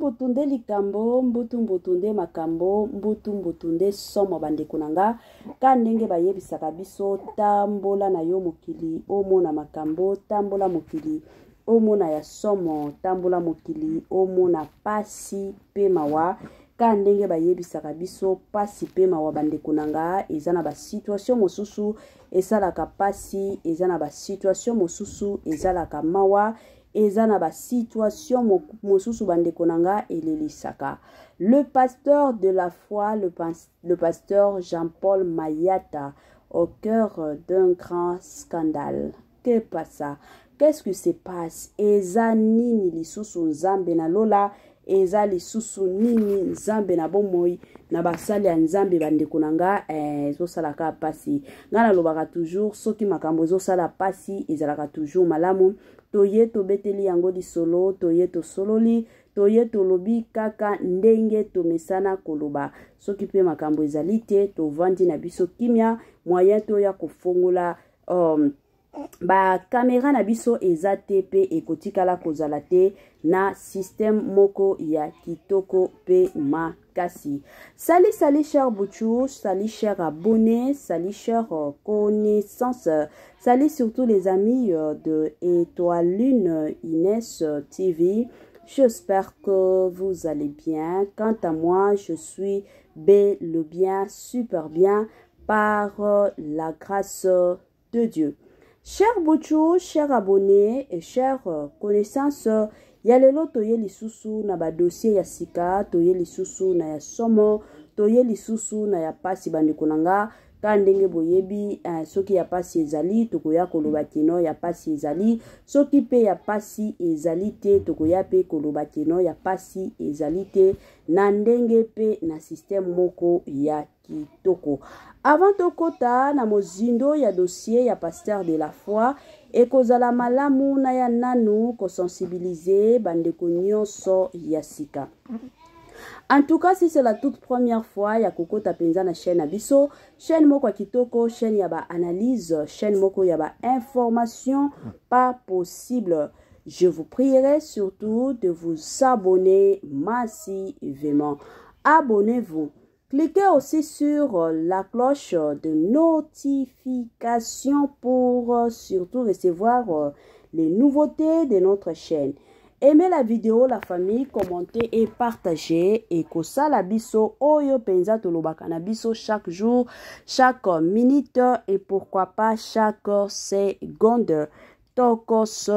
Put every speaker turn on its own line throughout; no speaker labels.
mbutu nde likambo, mbutu mbutu nde makambo, mbutu mbutu nde somo bandeko na nga. Ka ndenge bayebisaka biso tambola na yo mokili omona makambo, tambola mokili omona ya somo, tambola mokili omona pasi pe mawa. Ka ndenge bayebisaka biso pasi pe mawa bandeko na nga, eza na ba situation mosusu esalaka pasi, eza na ba situation mosusu ezalaka mawa, eza na ba situation mosusu bandeko na nga elelisaka. Le pasteur de la foi, le pasteur Jean-Paul Mayata, au cœur d'un grand scandale. Que pasa? Qu'est-ce qui se passe? Eza nini lisusu Nzambe na lola? Eza lisusu nini Nzambe na bomoi na basali ya Nzambe bandeko na nga? Ezosalaka pasi. Nga nalobaka toujours soki makambo ezosala pasi ezalaka toujours malamu. Toye tobeteli yango lisolo, toye tosololi, toye tolobi kaka ndenge tomesana koloba. Soki pe makambo ezali te, tovandi na biso kimia, moyen toya kofongola ba kamera na biso eza te pe ekotikala kozala te na système moko ya kitoko pe makasi. Salut, salut cher Bouchou, salut cher abonné, salut cher connaissance, salut surtout les amis de Étoile Lune Inès TV. J'espère que vous allez bien. Quant à moi, je suis bel et bien, super bien par la grâce de Dieu. Cher Bouchou, cher abonné et cher connaissance, ya lelo toye lisusu na ba dossier ya sika, toye lisusu na ya somo, toye lisusu na ya pasi bandeko na nga. Ka ndenge boyebi, soki ya pasi ezali, tokoya koloba keno ya pasi ezali. Soki pe ya pasi ezali te, tokoya pe koloba keno ya pasi ezali te. Na ndenge pe na système moko ya kitoko. Avant tokota na mozindo ya dossier ya pasteur de la foi, ekozala malamu na ya nanu kosensibiliser bandeko nyonso ya sika. En tout cas, si c'est la toute première fois ya kokota penza na chaîne na biso, chaîne moko ya kitoko, chaîne ya ba analyse, chaîne moko ya ba information pas possible. Je vous prierai surtout de vous abonner massivement. Abonnez-vous. Cliquez aussi sur la cloche de notification pour surtout recevoir les nouveautés de notre chaîne. Aimez la vidéo, la famille, commentez et partagez. Et kosala biso oyo penza tolobaka na biso chaque jour, chaque minute et pourquoi pas chaque seconde. Tokos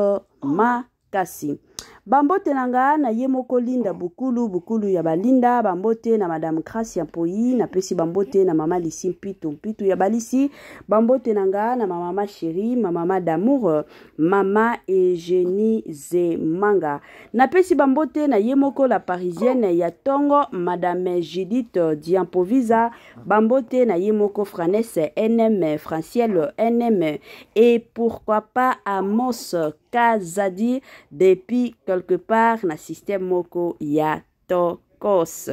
makasi. Bambote na nga na ye moko Linda Bukulu, Bukulu ya balinda, bambote na Madame Gracia Mpoyi, napesi bambote na Mama Lisi Mpitu, Mpitu ya balisi, bambote na nga na ma mama chérie, ma mama d'amour, Mama Eugénie Zemanga. Napesi bambote na ye moko la parisienne ya tongo, Madame Judith Diampovisa, bambote na ye moko Franès NM, Franciel NM, et pourquoi pas Amos Kazadi depuis quelque part na système moko ya tokos.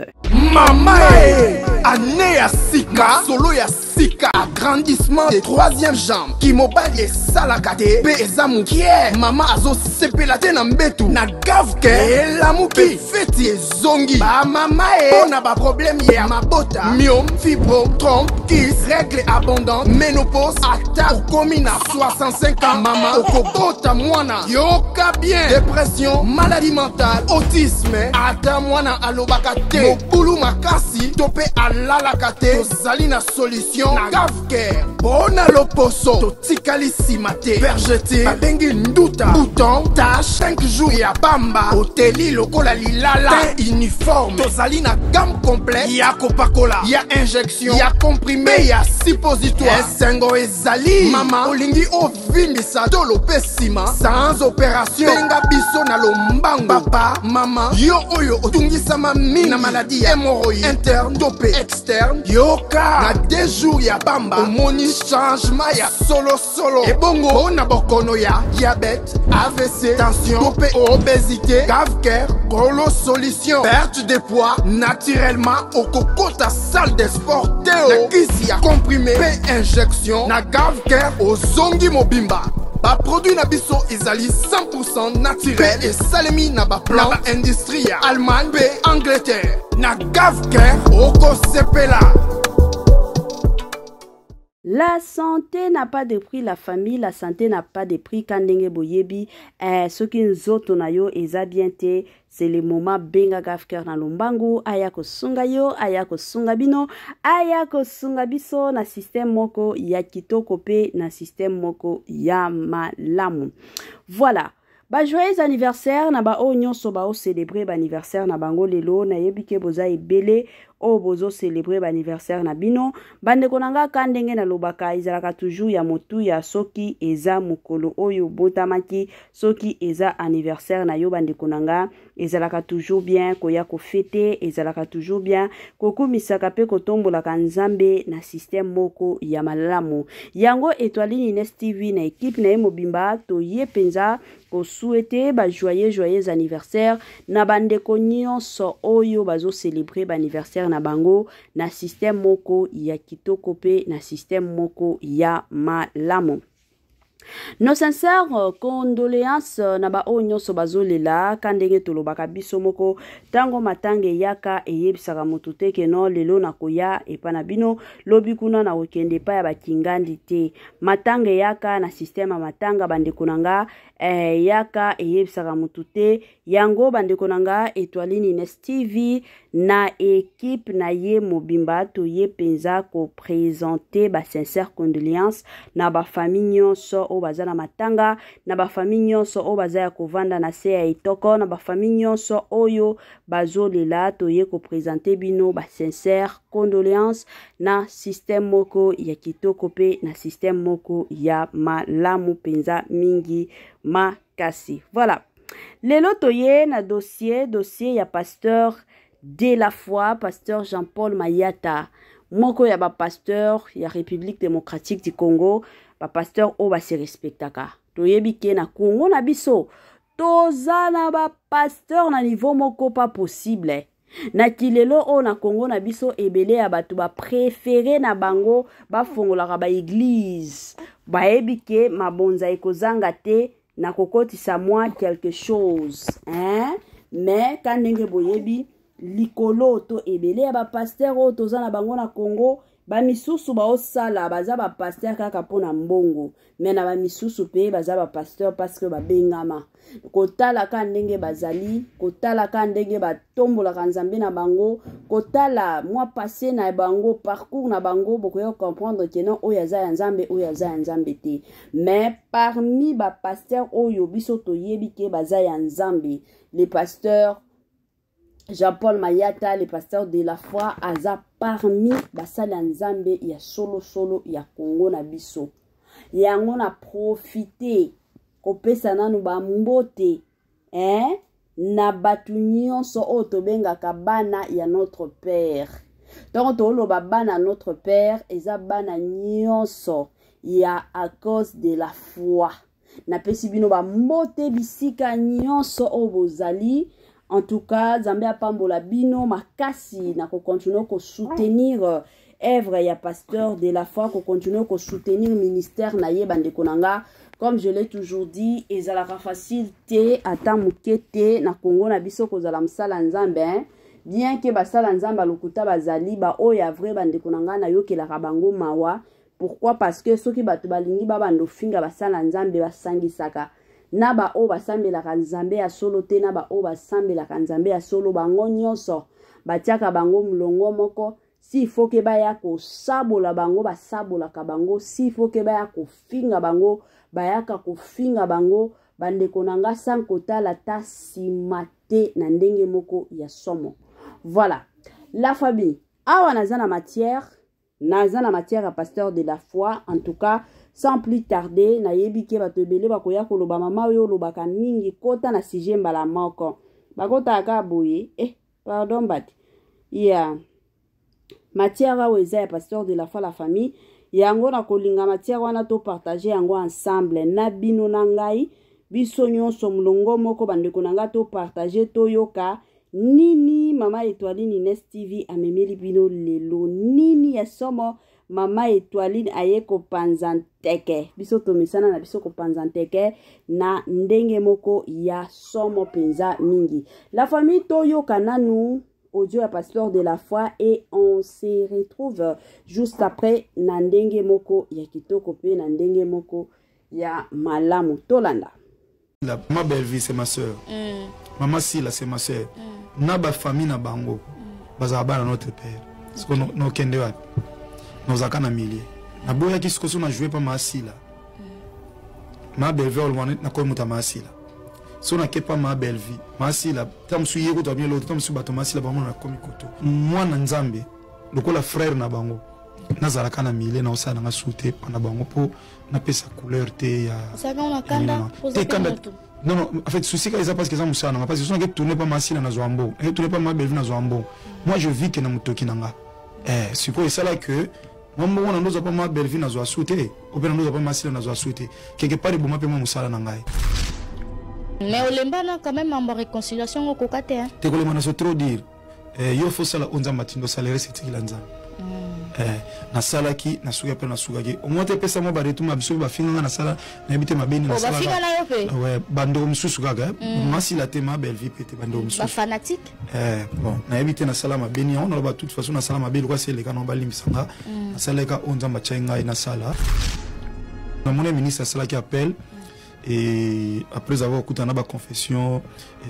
Mama e, année ya sika, solo ya sika, agrandissement de troisième jambe, kimobali esalaka te pe eza mokie, mama azosepela te na mbetu, na gavke elamuki, feti ezongi, ba mama e, pona ba problème ya mabota, myome, fibrome, trompe, kyste, règle abondante, ménopause, ata okomi na 65 ans, mama okobota mwana, yoka bien, dépression, maladie mentale, autisme, ata mwana alobaka te, mobulu makasi to pe alalaka te, tozali na solution na Gavcare. Pona loposo totikali nsima te, vergeture babengi nduta, bouton, tache, 5 jours ya pamba, oteli lokola lilala, teint uniforme, tozali na gamme complète ya kopakola, ya injection, ya comprimé, ya suppositoire. Esengo ezali mama, olingi ovimbisa tolo pe nsima sans opération, benga biso na lombango. Papa, mama, yo oyo otungisama mingi na maladie ya hémorroïde interne to pe externe, yoka na 2 jours ya pamba omoni changement ya solo solo. Ebongo mpona bokono ya diabète, AVC, tension to pe obésité, Gavcare kolo solution, perte de poids naturellement, okokota salle de sport te o na kisi ya comprimé pe injection na Gavcare ozongi mobimba. Baproduit na biso ezali 100 naturel mpe esalemi na baplan na baindustrie ya Allemagne mpe Angleterre. Na Gavcare okosepela.
La santé n'a pas de prix, la famille, la santé n'a pas de prix. Ka ndenge boyebi, soki nzoto na yo eza bien te, c'est le moment benga Gavcare na lombangu, aya kosunga yo, aya kosunga bino, aya kosunga biso na système moko ya kitoko pe na système moko ya malamu. Voilà. Ba joyeux anniversaire na ba oyo nyonso ba célébrer ba anniversaire na bango lelo. Nayebi ke boza ebele oyo bozo célébrer ba anniversaire na bino. Bandeko na nga, ka ndenge nalobaka, ezalaka toujours ya motuya soki eza mokolo oyo botamaki, soki eza anniversaire na yo. Bandeko na nga, ezalaka toujours bien koya kofêter, ezalaka toujours bien kokumisaka mpe kotombolaka Nzambe na système moko ya malamu. Yango Etoile Ines TV na équipe na ye mobimba toye mpenza kosouhaiter ba joyeux joyeux anniversaire na bandeko nyonso oyo bazocélébrer baanniversaire na bango na système moko ya kitoko mpe na système moko ya malamu. Nos sincères condoléances na baoyo nyonso bazolela. Ka ndenge tolobaka biso moko, ntango matanga eyaka, eyebisaka motu te ke no lelo nakoya epa na bino, lobi kuna nakokende epai ya bakingandi te. Matanga eyaka na système ya matanga, bandeko na nga, eyaka eyebisaka motu te. Yango bandeko na nga, Etoile Ines TV na équipe na ye mobimba toye mpenza koprésenter basincères condoléances na bafamille nyonso oyo baza na matanga, na bafamille nyonso oyo baza ya kovanda na se ya etoko, na bafamille nyonso oyo bazolela. Toye koprésenter bino basincères condoléances na système moko ya kitoko mpe na système moko ya malamu mpenza mingi makasi. Voilà, lelo toye na dossier ya pasteur de la foi, pasteur Jean-Paul Mayata, moko ya bapasteur ya République démocratique du Congo, bapasteur oyo base respectaka. Toyebi ke na Congo na biso toza na bapasteur na niveau moko pas possible. Na kilelo oyo na Congo na biso, ebele ya bato bapréférer na bango bafongolaka baéglise, bayebi ke mabonza ekozanga te na kokotisa mwa quelque chose, hein? Mais ka ndenge boyebi, likolo to ebele ya bapasteur oyo toza na bango na Congo, bamisusu baosala, baza bapasteur kaka mpona mbongo, mais na bamisusu mpe baza bapasteur parce que babengama. Kotala ka ndenge bazali, kotala ka ndenge batombolaka Nzambe na bango, kotala mwa passé na bango, parcours na bango, bokoya comprendre ke non, oyo aza ya Nzambe, oyo aza ya Nzambe te. Mais parmi bapasteur oyo biso toyebi ke baza ya Nzambe, le pasteur Jean-Paul Mayata, le pasteur de la foi, aza parmi basali ya Nzambe ya solosolo ya Congo na biso. Yango na profite kopesa nanu bambote, eh? Na bato nyonso oyo tobengaka bana ya notre père. Ntango toloba bana notre père, eza bana nyonso ya à cause de la foi. Napesi bino bambote bisika nyonso oyo bozali. En tout cas, Nzambe apambola bino makasi na kocontinuer kosoutenir œuvre ya pasteur de la foi, kocontinuer kosoutenir ministère na ye. Bandeko na nga, comme je l'ai toujours dit, ezalaka facile te, ata moke te, na Kongo na biso kozala mosala Nzambe, hein? Bien ke basala Nzambe alokuta bazali, baoyo ya vrai, bandeko na ngai, nayokelaka bango mawa. Pourquoi? Parce que soki bato balingi babanda ofinga basala Nzambe, basangisaka na baoyo basambelaka Nzambe ya solo te na baoyo basambelaka Nzambe ya solo, bango nyonso batiaka bango molongo moko. S'il faut ke baya kosabola bango, basabolaka bango. S'il faut ke baya kofinga bango, bayaka kofinga bango, bandeko na nga, sans kotala ta nsima te, na ndenge moko ya somo. Voilà, la famille, awa naza na matière, naza na matière ya pasteur de la foi. En tout cas, sans plus tarder, nayebi ke bato ebele bakoya koloba: "Mama oyo olobaka mingi, kota na sujet mbala moko." Bakotaka kaka boye. Pardon, bati ya matière awa eza ya pasteur de la foi, la famille. Yango na kolinga matière wana topartager yango ensemble na bino na ngai, biso nyonso molongo moko. Bandeko na ngai, topartager, toyoka nini mama Etoile Ines TV amemeli bino lelo, nini ya somo. Mama Etoiline aye kopanza nteke. Biso tomesana na biso kopanza nteke na ndenge moko ya somo penza mingi. La famille, toyoka nanu audio ya pasteur de la foi et on se retrouve juste après na ndenge moko ya kitoko pe na ndenge moko ya malamu. Tolanda.
La, ma belle vie, c'est ma sœur. Maman Sila, c'est ma sœur. Na ba famille na bango. Bazala bana notre père. Siko no no kende wapi? Nozaka na milieu. Na boyaki siko so na jouer pa ma Sila. Ma belle vie olwana na koyi muta ma Sila. So na kepa ma belle vie. Ma Sila, tam su yeko to bien l'autre, tam su bato ma Sila bango na komi koto. Mwana Nzambe lokola frère na bango. Nazalaka na milieu na osala nga sute na bango po napesa couleur te ya te kanda. Non, non, en fait souci ka eza parce que eza mosala nanga, parce que so nake tourne pa masila nazwa mbongo, nake tourne pa ma Bellevue nazwa mbongo. Moi, je vis que na motoki na nga. Eh, sikoyo esala que mwa mbongo na ndozwa pa ma Bellevue nazwa su te, ope na ndozwa pa masila nazwa su te. Quelque part eboma mpe mwa mosala na ngai.
Mais olembana quand même mambo réconciliation okoka te, hein?
Te, kolema na so trop dire. Eh, yo fo sala oyo Nzambe atindi osala, reste etikila Nzambe. Eh, nasalaki, nasuki mpe nasukaki omoi te. Epesa mwa baretour ma biso bafinganga, nasala nayebi te mabeni.
Bafinga na yo mpe?
Ouais, bandeko mosusu kaka, masila te, ma Bellevue mpe te, bandeko mosusu.
Bafanatique.
Eh, bon, nayebi te nasala mabeni yango. Naloba, toute façon nasala mabe lokwa se eleka na balimbisanga. Nasalaka oyo Nzambe atiai ngai nasala. Namoni ministre asalaki appel et après avoir okutana na baconfession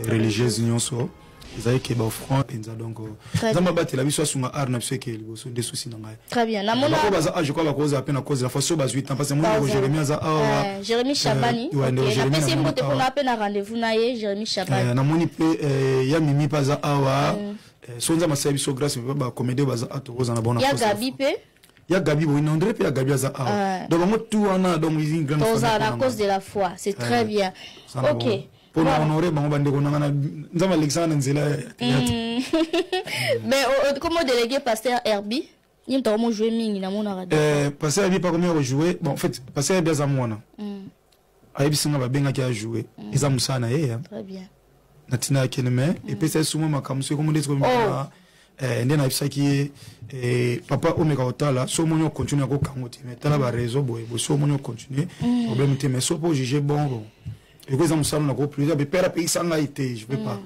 religieuse nyonso, ezali ke baoffrande mpenza. Donc Nzambe abatela biso, asunga art na biso eke liboso, nde susi na ngai.
Très bien. Namona
baoyo baza age kwa bakozala mpe na cause la fois so bazwi temps, parce que moni Jérémi aza awa.
Jérémi Chabani. Napesi ye mbote mpona ape na rendez-vous na ye, Jérémi Chabani.
Namoni mpe ya Mimi mpe aza awa. So Nzambe asali biso grâce mpe bacomédie baza a tokozala na
bango. Ya Gabi mpe.
Ya Gabi boye, na André mpe, ya Gabi aza awa. Donc bango tout wana, donc une
grande tozala na cause de la foi, c'est très bien, ok.
Mpona honore bango, bandeko nanga, Nzambe alekisaka na nzela ya théâtre.
Mais comment délégué pasteur Herbie ye moto akomo jouer mingi, namonaka?
Pasteur Herbie pakomi ya kojouer. Bon, en fait pasteur Herbie aza mwana, ayebisi nga babengaki ajouer, eza mosala na ye.
Très bien.
Natina akende, mais epesa ye sumwa makambo soki komo ndeti nde nayebisaki ye: papa, omeka kotala so omoni ocontinue akokango te, mais tala baréseau boye boye, so omoni ocontinue, problème te, mais so mpo ojuge bon, bon, eko eza mosala na koplus père apekisa ngai te, je peux pas.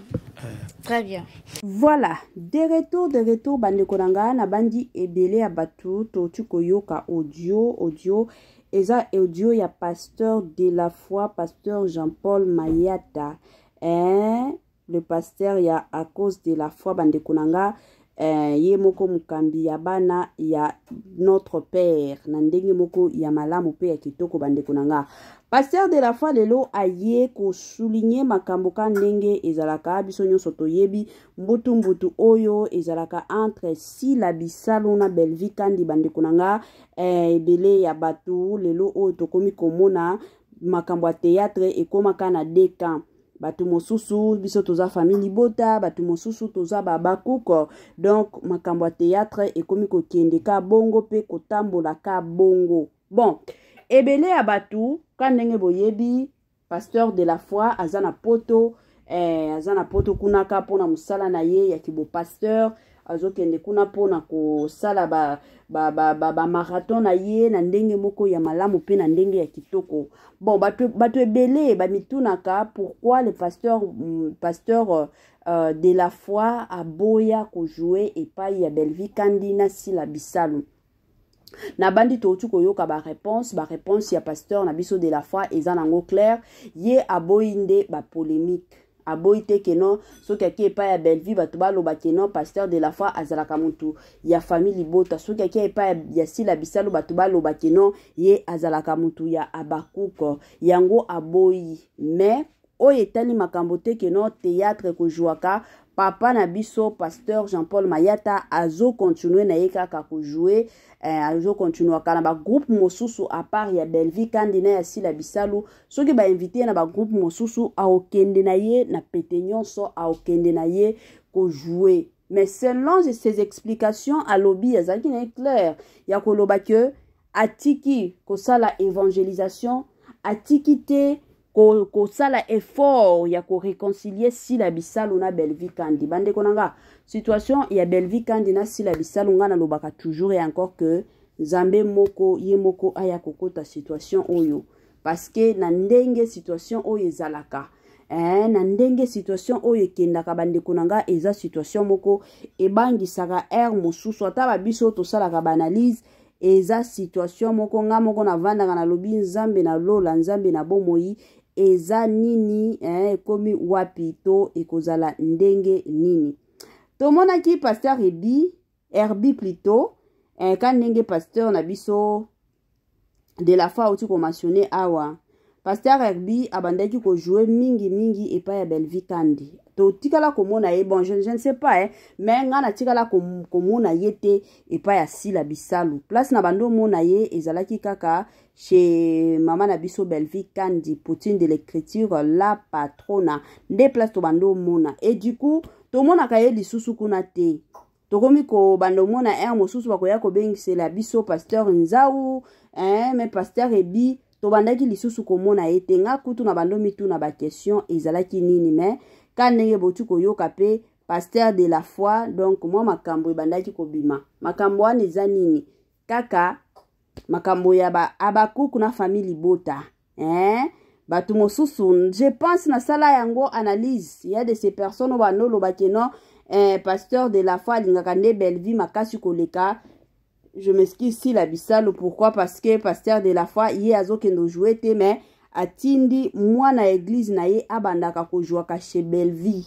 Très bien.
Voilà, de retour, de retour, bandeko na ngai. Na bandi ebele ya bato toti koyoka audio. Audio eza audio ya pasteur de la foi, pasteur Jean-Paul Mayata, hein? Le pasteur ya À cause de la foi, bandeko na nga. Ye moko mokambi ya bana ya notre père na ndenge moko ya malamu mpe ya kitoko. Bandeko na nga, pasteur de la foi lelo aye kosouligner makambo ka ndenge ezalaka. Biso nyonso toyebi mbutu-mbutu oyo ezalaka entre Sila Bisalu na Bellevue Kandi. Bandeko na nga, ebele ya bato lelo oyo tokomi komona makambo ya théâtre ekomaka na deux camps. Bato mosusu, biso toza famille libota, bato mosusu toza babakuko. Donc makambo ya théâtre ekomi kokende ka bongo mpe kotambola ka bongo. Bon, ebele ya bato ka ndenge boyebi, pasteur de la foi aza na poto, aza na poto kuna ka mpona mosala na ye ya kibopasteur. Azokende kuna mpona kosala bamarathon ba, ba, ba na ye na ndenge moko ya malamu mpe na ndenge ya kitoko. Bon, bato ebele bamitunaka pourquoi le pasteur de la foi aboya kojouer epai ya Bellevue Kandi na Sila Bisalu. Na bandi touti koyoka baréponse ya pasteur na biso de la foi, eza nango clair. Ye aboyi nde bapolémique, aboyi te ke non, soki ake epai ya Bellevue, bato baloba ke non, pasteur de la foi azalaka motu ya famille libota, soki ake epai ya Sila Bisalo, bato baloba ke non, ye azalaka motu ya Abakuko. Yango aboyi. Mais oyo etali makambo te ke non, théâtre kozwaka, papa na biso pasteur Jean-Paul Mayata azocontinue na ye kaka kojouer, azocontinuaka na bagroupe mosusu à part ya Bellevue Kandi na ya Sila Bisalu. Soki bainvite ye na bagroupe mosusu, aokende na ye na pete nyonso, aokende na ye kojouer. Mais selon ses explications, alobi azalaki na ye clair ya koloba ke atiki kosala évangélisation, atiki te kosala effort ya koréconcilier Sila Bisalu na Bellevue Kandi. Bandeko na nga, situation ya Bellevue Kandi na Sila Bisalu, nga nalobaka toujours et encore que Nzambe moko ye moko aya kokota situation oyo, parce que na ndenge situation oyo ezalaka, na ndenge situation oyo ekendaka, bandeko na nga, eza situation moko ebangisaka. Heure mosusu ata babiso tosalaka baanalyse, eza situation moko nga moko navandaka, nalobi: Nzambe na lola, Nzambe na bomoi, eza nini? Ekomi wapi to ekozala ndenge nini? Tomonaki pasteur Ebi, Herbi plutôt, ka ndenge pasteur na biso de la foi auti komentionner awa. Pasteur Herbi abandaki kojouer mingimingi epai ya Bellevue Kandi. Totikala komona ye, bon, je ne sais pas, mais nga natikala komona ye te epai ya Sila Bisalu. Place na bando omona ye ezalaki kaka chez mama na biso Bellevue Kandi, Poutine de l'écriture, la patrona, nde place tobando omona. Et du coup tomonaka ye lisusu kuna te. Tokomi kobanda omona heure mosusu bakoya kobengisela biso pasteur Nzau, mais pasteur Ebi tobandaki lisusu komona ye te. Nga kutu na bando mituna baquestion ezalaki nini, mais ka ndenge boti koyoka mpe pasteur de la foi, donc mwa makambo ebandaki kobima. Makambo wana eza nini? Kaka makambo ya ba Abakuku na famille libota, eh? Bato mosusu, je pense nasala yango analyse, ya de ces personnes oyo bandolobaki non, pasteur de la foi alingaka nde Bellevue makasi koleka, je m'excuse, Sila Bisalu. Pourquoi? Parce que pasteur de la foi ye azokende ojouer te, mais atindi mwana église na ye abandaka kozwaka chez Bellevue,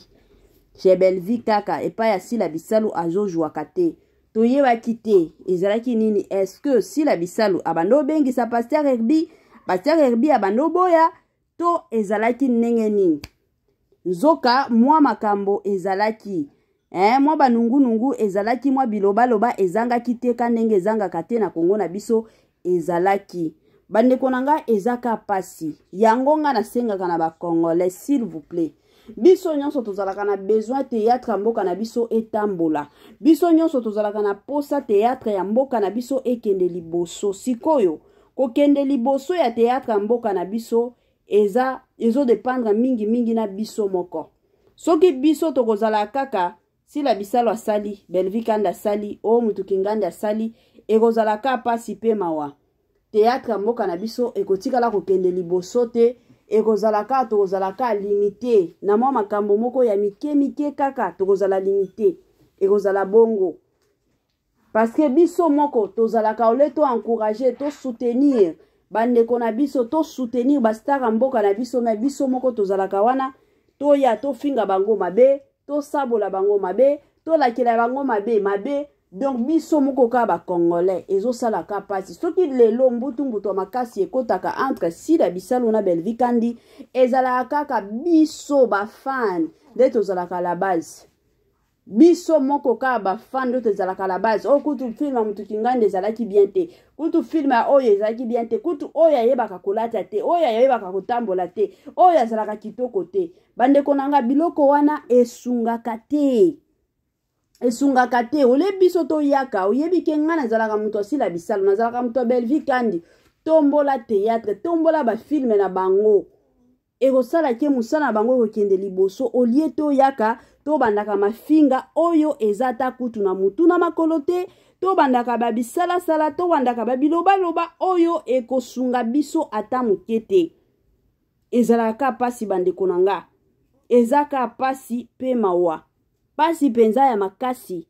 chez Bellevue kaka. Epai ya Sila Bisalu azozwaka te. Toyebaki te ezalaki nini. Est-ce que Sila Bisalu abanda obengisa pasteur Herbi, pasteur Herbi abanda oboya, to ezalaki ndenge nini? Nzoka mwa makambo ezalaki, mwa banungunungu ezalaki, mwa bilobaloba ezangaki te, ka ndenge ezangaka te na Kongo na biso ezalaki. Bandeko na ngai, eza ka pasi. Yango nga nasengaka na bacongolais, s'il vous plaît, biso nyonso tozalaka na besoin théâtre ya mboka na biso etambola. Biso nyonso tozalaka na posa théâtre ya mboka na biso ekende liboso. Sikoyo kokende liboso ya théâtre ya mboka na biso eza ezodépendre mingimingi na biso moko. Soki biso tokozala kaka Sila Bisalo asali, Bellevue Kanda asali, o mutuki ngandi asali, ekozala ka pasi mpe mawa. Théâtre ya mboka na biso ekotikala kokende liboso te. Ekozala kaka, tokozala ka limité na mwa makambo moko ya mike mike kaka, tokozala limité, ekozala bongo parce que biso moko tozalaka, au lieu toencourager, tosoutenir bandeko na biso, tosoutenir bastar ya mboka na biso, mais biso moko tozalaka wana, toya tofinga bango mabe, tosabola bango mabe, tolakela bango mabe mabe. Donc biso moko kaka bacongolais, ezosalaka mpasi. Soki lelo mbutu-mbutu ya makasi ekɔtaka entre Sila Bisalu na Bellevue Kandi, ezalaka kaka biso bafan nde tozalaka la base. Biso moko kaka bafan nde tozalaka la base. Oyo kutu film ya motuki nganda ezalaki bien te, kutu film ya oyo ezalaki bien te, kutu oyo ayebaka kolata te, oyo ayebaka kotambola te, oyo azalaka kitoko te. Bandeko na nga, biloko wana esungaka te, esungaka te. Ole biso toyaka, oyebi ke ngai nazalaka moto asila Bisalo, nazalaka moto ya Bellevue Kandi. Tombola théâtre, tombola bafilm na bango, ekosala ke mosala na bango ekokende liboso. Au lieu toyaka tobandaka mafinga oyo eza ta kutu na mutu na makolo te, tobandaka babisalasala, tobandaka babilobaloba oyo ekosunga biso ata moke te, ezalaka mpasi. Bandeko na nga, eza ka mpasi mpe mawa, mpasi mpenza ya makasi,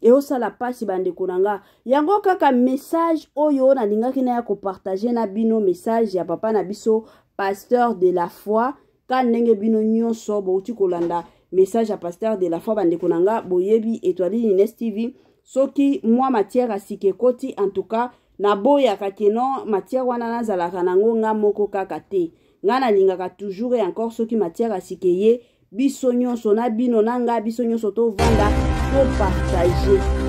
eosala mpasi, bandeko na nga. Yango kaka message oyo nalingaki naya kopartager na bino, message ya papa na biso pasteur de la foi, ka ndenge bino nyonso bouti kolanda message ya pasteur de la foi. Bandeko na nga, boyebi Etoile Ines TV, soki mwa matière ya sika ekoti, en tout cas naboyaka keno matière wana nazalaka nango nga moko kaka te. Nga nalingaka toujours et encore, soki matière ya sika eye, biso nyonso na bino na nga, biso nyonso tovanda topartager.